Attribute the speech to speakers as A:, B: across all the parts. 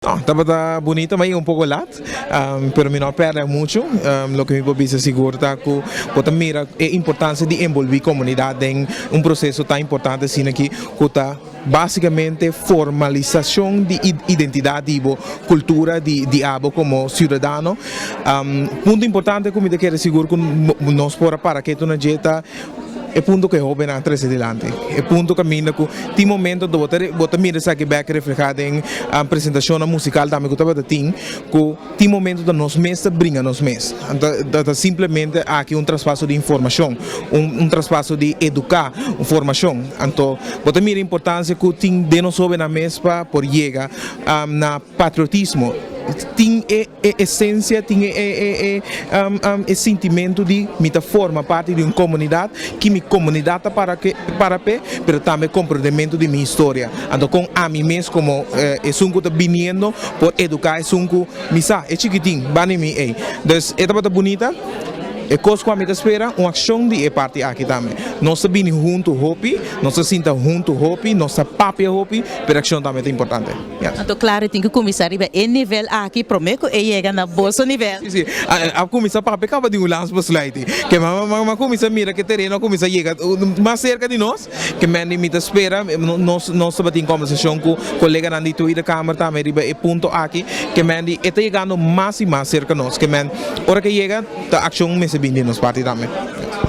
A: No, tabata bunita, ma un poko lat, pero mi no a pèrdè muchu. Loke mi por bisa sigur ta ku bo ta mira e importansia di enbolbí komunidat den un proseso tan importante asina aki ku ta básikamente formalisashon di identidat di bo kultura di di abo komo siudadano. Punto importante ku mi ta kere sigur ku nos por a para ketu na dje ta e punto ku e hóbennan a trese dilanti, e punto kaminda ku tin momento bo ta bo ta mira esaki bèk reflehá den presentashonnan musikal tambe ku tabata tin, ku tin momento ta nos mes ta bringa nos mes. Ta ta simplemente aki un traspaso di informashon, un un traspaso di eduká, un formashon. Anto bo ta mira importansia ku tin den nos hóbennan mes pa por yega na patriotismo. Tin e e esencia, tin e e e sintimento di mi ta forma parti di un comunidad, ki mi comunidad ta para ke para p'e, pero tambe comprendemento di mi historia. Anto con ami mes como esun cu ta biniendo por educa esun cu mi sa, e chikitin, bani mi ey. Dus e tabata bunita. E kos ku ami ta spera, un akshon di e parti aki tambe. Nos ta bini huntu hopi, nos ta sinta huntu hopi, nos ta papia hopi, pero akshon tambe ta importante. Yes.
B: Anto klaro e tin ku kuminsá riba e nivel aki promé ku e yega na boso nivel.
A: Si, si. A kuminsá papia kaba di un lans besluit. Ke m'a kuminsá mira ke tereno a kuminsá yega mas serka di nos. Ke men di mi ta spera, nos nos tabatin kombersashon ku koleganan di Tweede Kamer tambe riba e punto aki, ke men di e ta yegando mas i mas serka nos. Ke men ora ke yega ta akshon mester bini di nos parti tambe.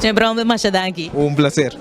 B: Señor Bromber, masha danki.
A: Un plaser.